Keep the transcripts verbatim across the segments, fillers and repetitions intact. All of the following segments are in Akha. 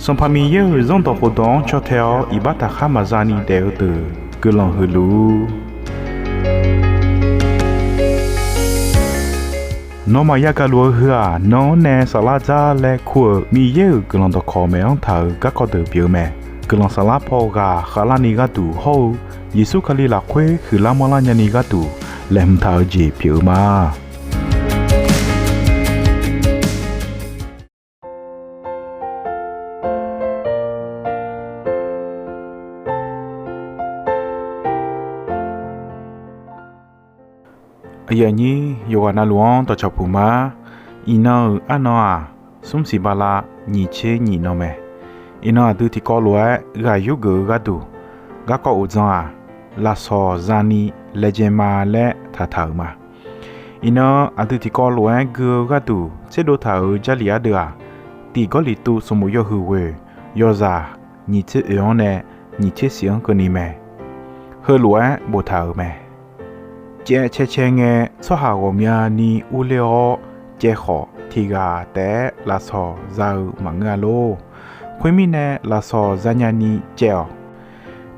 Sanqpaq Miqyaer-euq Zanrdawq khofdawq-anr caw tae-awr iqbax taqkhar maqza ni daef-eu deuq guiqlanq huiq luf-ur. Nawmaf yagaq luf-eu heu-aq, nan-anr nae saflar dzar laer kur-euq Miqyaer-euq guiqlanq dawqkawq maeq-anr taq-euq garkawv deuq pyeuf-eu mae. Guiqlanq saflar paw ghaq khavlarni gharduq hawr-eu Yeqsur Kali lafkhoer huiqlar manrlar nyani gharduq laeqhmq taq-eu jeq pyeuf-eu ma. Aqyuif aqnyir yawqghaq navluf-anr dawqcawq puq ma. Iqnan-euq arnan-aq, smr siq bala nyiq tser nyiq nan mae. Iqnan aqdui tiqkawv lof-aer ghaq yurgeuf-eu gharduq, garkawv uqdzan-aq, lafsawq zani laejae ma laer taqtaq-euq ma. Iqnan aqdui tiqkawv lof-aer gui-eu gharduq tserdov taq-euq Jarlif ardeuv-aq, Tiq Gawrliqtu sanqbof yawhuiq ghoeq yawzaq nyiq tser oeq-anr nae nyiq tser siq-anr keuvni mae. Heulof-aer boftaq-euq mae. Caev cae cae ngae, tsawrhaq ghawqmyani urler-awr caev khawf, tiq ghaq taef-aer lafsawq za-eu maqngeur-a lor. Khoermirnae, lafsawq zanya ni caev-awq.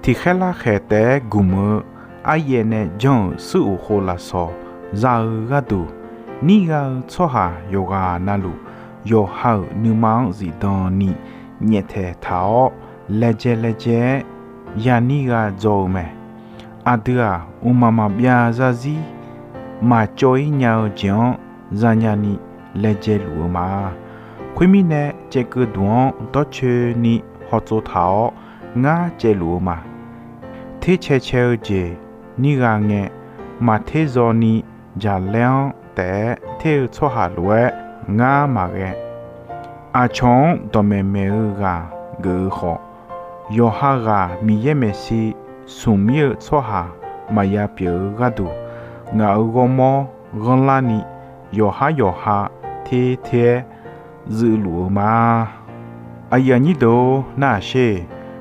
Tiq khaer larkhaeq taef-aer gmq-eu aryaev nae janr-euq suiroq khov lafsawq za-eu gharduq, nirgha-eu tsawrhaq yawqghaq navluf, yawqha-euq nuima-anr zifdan ni nyaeftaeq taq-awr, laejae laejae-aer yanir gha dzaw-eu mae. Aqdui-aq, mqmaq maqbyav zarzir maqcawv-ir nya-eu jeq-anr zanya ni laejae luf-eu ma. Khoermirnae, caevkeuv duq-anr dawrcoeni hawtsov taq-awr ngar caevluf-eu ma. Tercae cae-eu jeq nirgha ngae, maqter zaw ni jaqlaer-anr taef-aer ter-eu tsawrhaq lof-aer ngar maqghae. Aqcawq-anr dawqmaeq maeq-eu ghaq geuf-eu khawf, yawqha ghaq Miqyaer maeqshi smq mir-eu tsawrhaq maqya pyeuf-eu gharduq, ngaq-euq ghawrmawr ghanrlar ni yawqhar yawqha ter ter-aer zuivluf-eu ma. Aqyuif aqnyir deuq-or, nar-aq sher.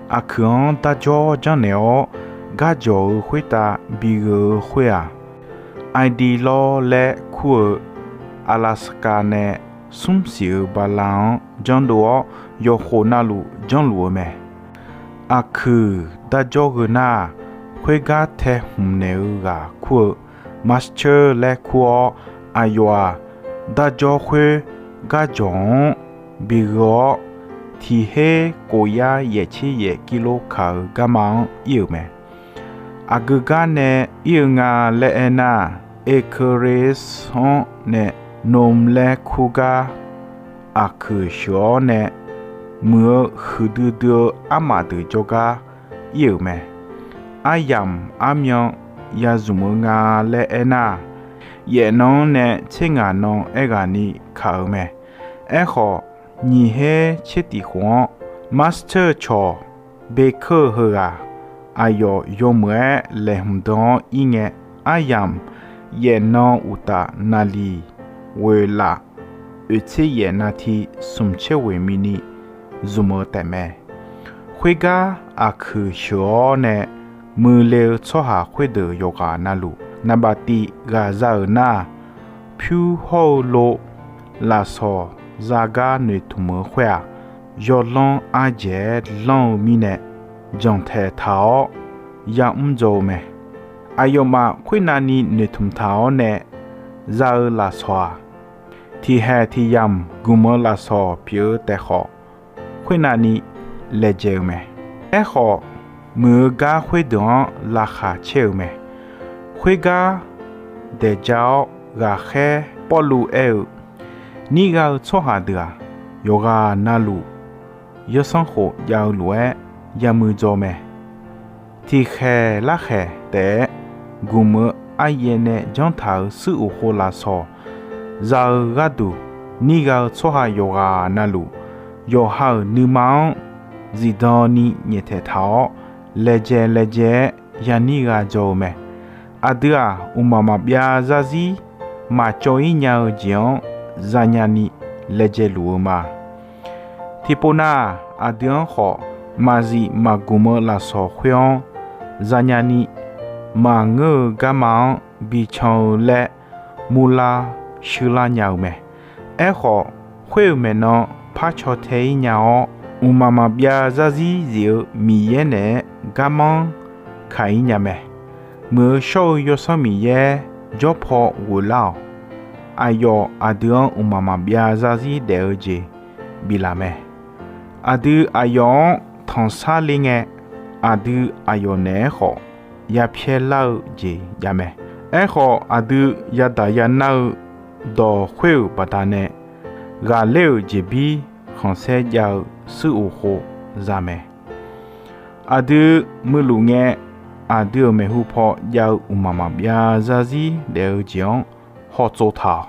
Aqkuiq-anr darjawr janrnaeq-awr garjawq-eu khoertav bigeuf-eu khoer-aq, Aidi lawr laer kur-eu Alaska nae smr siq-eu bala-anr janrdov-awr yawqkhof navluf janrluf-eu mae. Aqkuiq darjawr gheu nar-aq, khoergar tae hmq naeq-eu ghaq kur-eu Master laer kur-awr, aqyawf-aq, darjawr khoer garjawq-anr bigheu-awr, tiq her kof yar yaeq tser yaeq kilo kaq-eu garma-anr ir-euq mae. Aqgeu gar nae ir-eu nga laer aernar, Eucharist-anr nae nom laer kur gar aqkuiq sheuq-awr nae, muiq-eu huiqdui dui-eu armaf deuq jawrgar ir-euq mae. Aryamq armyan ya zmq-eu nga laer aernar, yaefnan-anr nae tser ngaq nan aerghaqni kaq-eu mae. Aerkhawf, nyiq her tser tiq khof-anr Master cawq Baker heughaq aqyawf yawmuiq-aer laeqhmq dan-awr ir ngae, aryamq yaefnan uqtaf naqliq ghoeq laf oeq tser yaef navti smq tser ghoeq mini zmq-eu taefmae. Khoergar aqkuiq sheuq-awr nae muiqle-eu tsawrhaq khoerdeuq yawqghaq navluf naqbaf tiv ghaq za-euq nar, pyur hawr-eu lo lafsawq zagar noeqtmq-eu khoer-aq, yawlanr ardzaeq-aer lanr-eu mirnae, janqtaeq taq-awr yamr dzaw-eu mae. Aqyawfmaf khoernavni noeqtmq taq-awr nae za-eu lafsawq-aq, tiqhaeq tiqyamq gmq-eu lafsawq pyeuf-eu taef khawf, khoernavni laejae-eu mae. Aerkhawf, muiq-eu gar khoerdeuq-anr laqkhaq caer-euq mae. Khoergar daeq ja-awr ghaqkhaer Pawrluv aer-eu, Nirgha-eu tsawrhaq deuq-aq, yawqghaq navluf yawsanr khof jav-eu lof-aer yamui dzaw mae. Tiqkhaeq larkhaeq taef-aer gmq-eu aryaev nae janr taq-euq suiroq khov lafsawq za-eu gharduq, nirgha-eu tsawrhaq yawqghaq navluf, yawqha-euq nuima-anr zifdan ni nyaeftaeq taq-awr, laejae laejae-aer yanir gha dzaw-eu mae. Aqdui-aq, mqmaq maqbyav zarzir maqcawv-ir nya-eu jeq-anr zanya ni laejae luf-eu ma. Tiqpov nav-aq, aqdui-anr khawf maqzif maqgmq-eu lafsawq khoer-anr zanya ni maqngeur-eu garma-anr bican-eu laer murlar shuirlar nya-eu mae. Aerkhawf, khoer-euq maeqnan par caw tae-ir nya-awr, mqmaq maqbyav zarzir zif-eu Miqyaer naeq-aer garmanr kaq-ir nya mae. Muiq-eu shawr-eu Yawsanr Miqyaer jawr paw ghoflar-awq. Aqyawf aqdui-anr mqmaq maqbyav zarzir daef-eu jeq biflaf mae. Aqdui aqyawf-anr tanqsar le ngae, aqdui aqyawf naeq-aer khawf yapyaer lar-eu jeq jav mae. Aerkhawf, aqdui yadaq yanar-eu dawq khoer-euq baqdanae ghaqler-euq jeqbir khanqsaer jav-eu suir of khov za mae. Aqdui muiluf ngae, aqdui-euq maeqhu paw jav-eu mqmaq maqbyav zarzir daef-eu jeq-anr hawtsov taq-awq.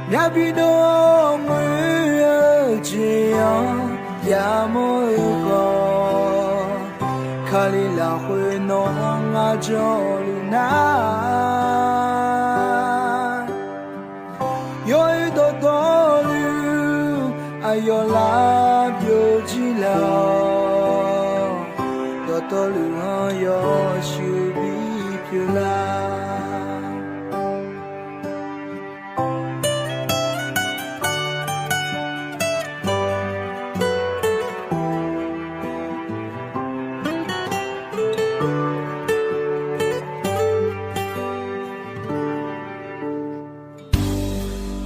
Myavbi dov-awr ngoer-eu jeq-anr yamawr-eu khawf, Kali lafkhoer nawq-anr ngar janluf nar, yawr-eu dawqtawvluf aqyawf lar byovjir laf-awq. Dawqtawvluf-anr yawshuif bipyeuf lar.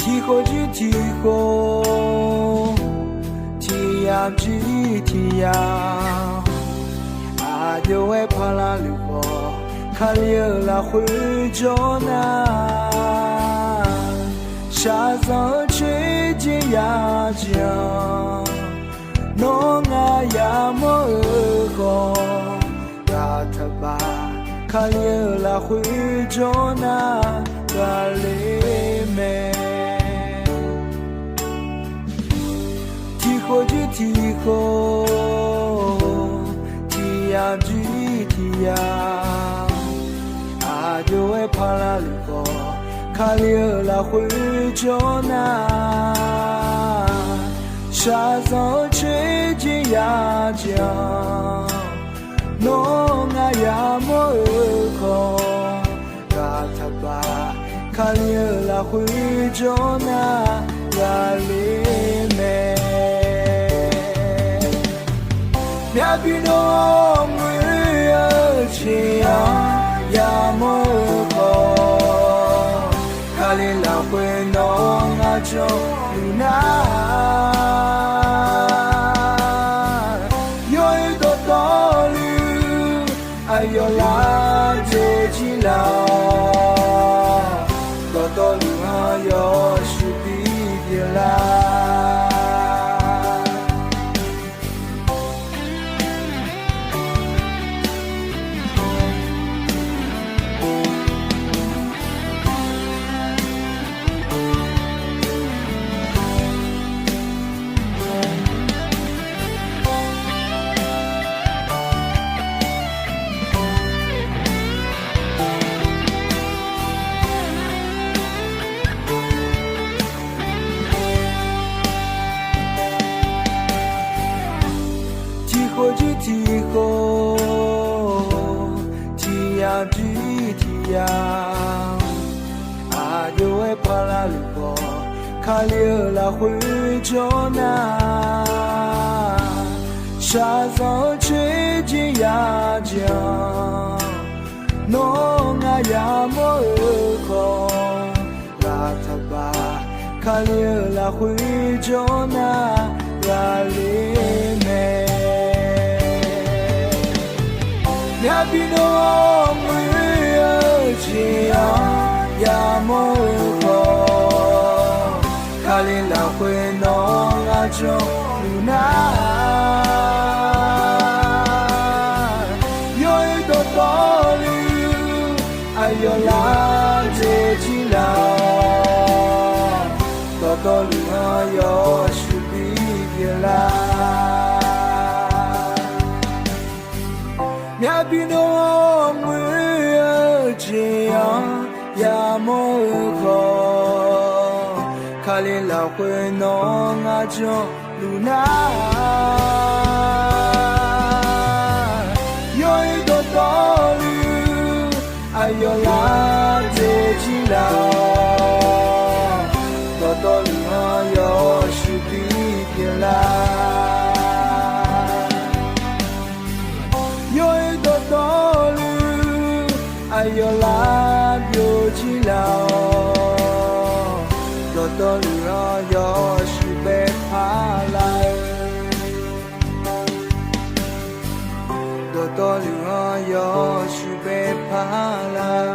Tiqkhof jir tiqkhof, tiqyamq jir tiqyamq, aqjox-aer paqlaq luf khawf, Kali-euq lafkhoer jawr nar, shaqzanq-eu coer jeq yajeq-anr, nawr ngar yamawr-eu khawf, ghaq taqbaf, Kali-euq lafkhoer jawr nar, ghaqler mae. Tiqkhof jir tiqkhof, tiqyamq jir tiqyamq, aqjox-aer paqlaq luf khawf, Kali-euq lafkhoer jawr nar, shaqzanq-eu coer jeq yajeq-anr, nawr ngar yamawr-eu khawf, ghaq taqbaf, Kali-euq lafkhoer jawr nar, ghaqler mae. Myavbi dov-awr ngoer-eu jeq-anr yamawr-eu khawf, Kali lafkhoer nawq-anr ngar janluf nar, yawr-eu dawqtawvluf aqyawf lar byovjir laf-awq. Dawqtawvluf-anr yawshuif bipyeuf lar. Tiqkhof jir tiqkhof, tiqyamq jir tiqyamq, aqjox-aer paqlaq luf khawf, Kali-euq lafkhoer jawr nar, shaqzanq-eu coer jeq yajeq-anr, nawr ngar yamawr-eu khawf, ghaq taqbaf, Kali-euq lafkhoer jawr nar, ghaqler mae. Myavbi dov-awr ngoer-eu jeq-anr yamawr-eu khawf, Kali lafkhoer nawq-anr ngar janluf nar, yawr-eu dawqtawvluf aqyawf lar byovjir laf-awq. Dawqtawvluf-anr yawshuif bipyeuf lar. Myavbi dov-awr ngoer-eu jeq-anr yamawr-eu khawf, Kali lafkhoer nawq-anr ngar janluf nar, yawr-eu dawqtawvluf aqyawf lar byovjir laf-awq. Dawqtawvluf Dawqtawvluf-anr yawshuif bae paq lar-eu. Dawqtawvluf-anr yawshuif bae paq lar.